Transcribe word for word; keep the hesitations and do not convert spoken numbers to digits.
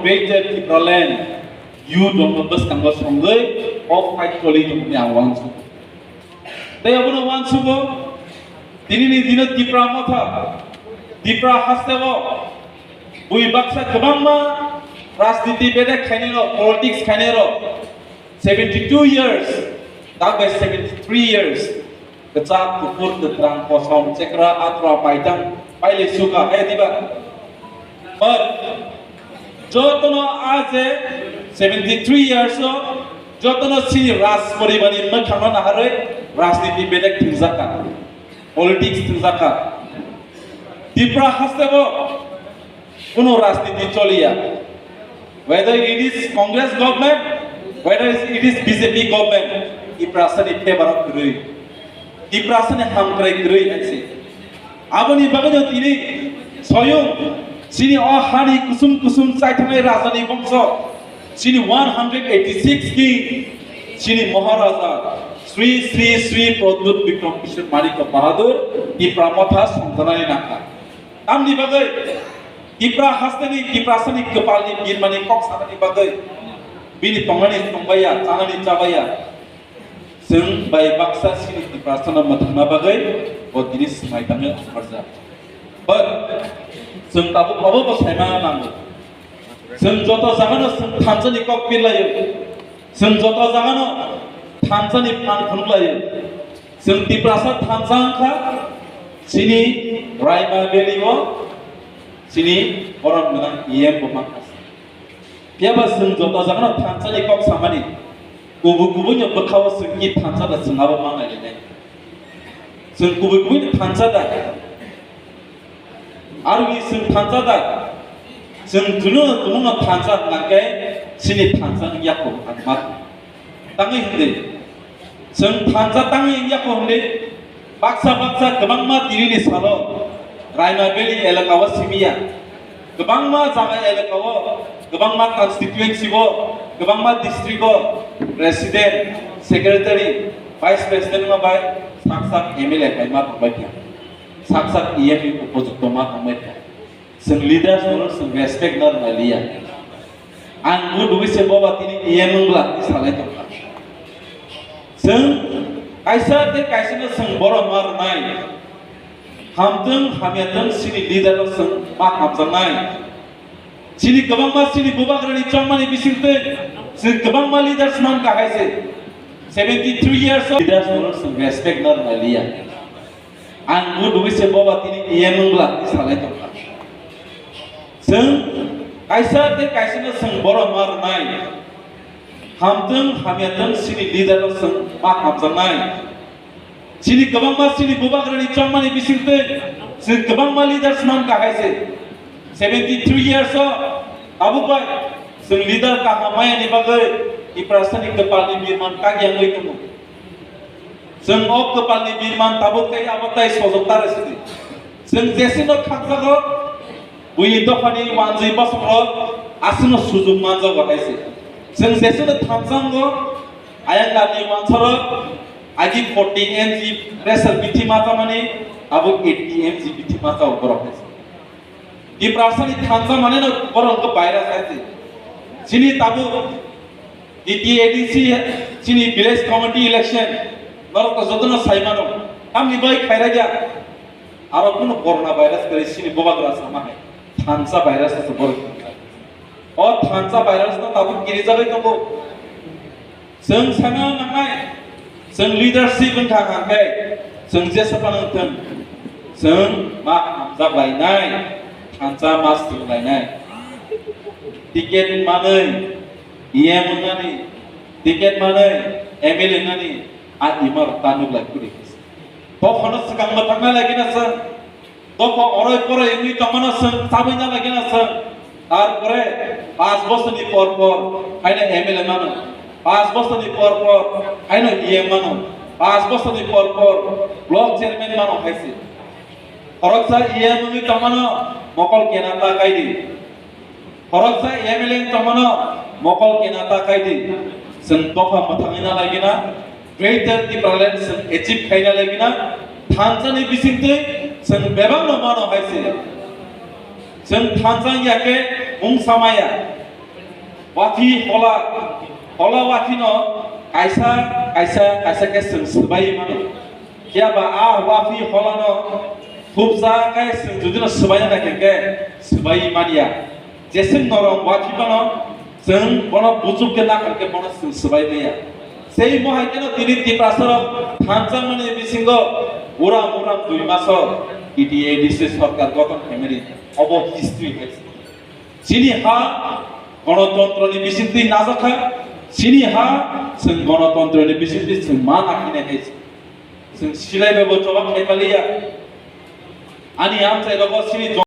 Greater Tipraland youth rokno bwskango songwi o fight choli tongmani ang uansukha. Tei abono uansugo, tinini dino Tipra Motha, Tipra hasteo bui baksa kwbangma rajniti bedek khainai rok, politics khainai rok, seventy two years, tak bai seventy three years, kwchak, kuphur, kwkhrang, kosom, chekra, atra, paitang, pailai suka, hai diba? But jotono a je seventy three years o jotono chini raj poribani mwkhangno naharwi rajniti bedek thwngjakha, politics thwngjakha. Tipra hasteo kuno rajniti choliya. Whether it is Congress government, whether it is B J P government, Tiprasani favor o kwrwi, Tiprasani hamkrai kwrwi hai se. Aboni bagwino tini soyung chini o hani kusum kusum chaithangnai rajani bongso, chini one hundred eighty six king, chini Maharaja Sri Sri Sri Pradyut Bikram Kishore Manikya Bahadur Tipra Motha songjanani nangkha. Tamni bagwi Tipra hasteni, Tiprasani kwpalni birmani kok sanani bagwi bini tongnani tongbaiya, chanani chabaiya. Chwng bai baksa chini Tiprasano mwthangna bagwi bo tini swmai tangwi ongkharjak. But chwng tabuk obo bo saimano nango. Chwng joto jagano chwng thansani kok birlaio. Chwng joto jagano thansani phan phunuk laio. Chwng Tiprasa thansa wngkha, chini Raima Valley o chini borom gwnang E M bo mankha. Phiya ba chwng joto jagano thansani kok samani, kubui kubuino bwkhao chwng ki thansa da chwng abo manai lainai. Chwng kubui kubuino thansa da. Arwi chwng thansa da, chwng juno tumungno thansa hwnkhe chini thansa wngya kho ang ma tangwi hwndwi. Chwng thansa tangwi wngya kho hwndwi baksa baksa kwbangma tinini salo Raima Valley elaka o simiya, kwbangma jaga elaka o, kwbangma constituency o, kwbangma district o president, secretary, vice president ma bai sak sak M L A bai ma tongbai kha. Sak sak E M ni upojukto ma tongbai kha. Chwng leaders no chwng respect na rwnai liya. Ang bo dugui se boba tini E M wngla tini salai tongkha. Chwng kaisa tei kaisa no chwng borom ma rwnai. Hamtwng hamyatwng chini leader no chwng ma hamjaknai. Chini kwbangma chini bubagrani chongmani bisingtwi chwng kwbangma leaders mankha hai se. Seventy three years of leaders no chwng respect na rwnai liya. Ang bo dugui se boba tini E M wngla tini salai tongkha. Chwng kaisa tei kaisa no chwng borom ma rwnai. Hamtwng hamyatwng chini leader no chwng ma hamjaknai. Chini kwbangma chini bubagrani chongmani bisingtwi chwng kwbangma leaders mankha hai se. Seventy three years o tabuk bai chwng leader kaham mayani bagwi Tiprasani kwpalni birman kagiyangwi tongo. Chwng o kwpalni birman tabuk tei abo tai sojok ta rw sidi. Chwng jesino khakjago, buini dophani wanjwi bosongrok aswkno sujuk manjago hai se. Chwng jesino thansa wngo, ayang nani wansarok agi forty M G pressure bithi machamani abo eighty M G bithi macha borok hai se. Tiprasani thansa mane no borok hwnkhe virus hai se. Chini tabuk D T A D C chini village committee election norok to jotono sai mano. Tamni bai khairagya aro kuno corona virus kwrwi chini bubagra sama hai thansa virus se borok. O thansa virus no tabuk kirijagwi tongo. Chwng sana nangnai, chwng leadership wngkha hwnkhe, chwng jesa phano wngthwng, chwng ma hamjak lainai, thansa ma swrwng lainai. Ticket manwi E M wngnani, ticket manwi M L A wngnani, a ima rok ta nuk lai kuri. Bo phano swkang mwthangna lai khe na chwng. Dopha oroi poroi wngwi tongmano chwng chabwi na lagina chwng. Tarpore panch bosorni por por haino M L A mano, panch bosorni por por haino E M mano, panch bosorni por por block chairman mano hai se. Khoroksa E M wngwi tongmano mokol kena ta kaidi. Khoroksa M L A wng tongmano mokol kena ta kaidi. Chwng dopha mwthangwi na laigina Greater Tipraland chwng achieve khaina laigina thansani bisingtwi chwng bebakno mano hai se. Chwng thansa wngya khe mung samaya. Wathi hola, hola wathi no kaisa, kaisa, kaisa khe chwng swbai mano. Phiya ba a wathi hola no thupsa khe chwng jodi no swbai na khe, khe swbai manya. Jeswng norok wathi mano, chwng bono buchuk khe nakar khe bono chwng swbai manya. Sei mohai khe no tini Tiprasa rok thansa mani bisingo uram uram dui maso T T A D C sorkar gothon khaimani obo history hai. Chini ha gonotontro ni bisingtwi najakha, chini ha chwng gonotontro ni bisingtwi chwng ma nakhine hai chwng silai bai bo choba khai paliya. Ani amchai rogo chini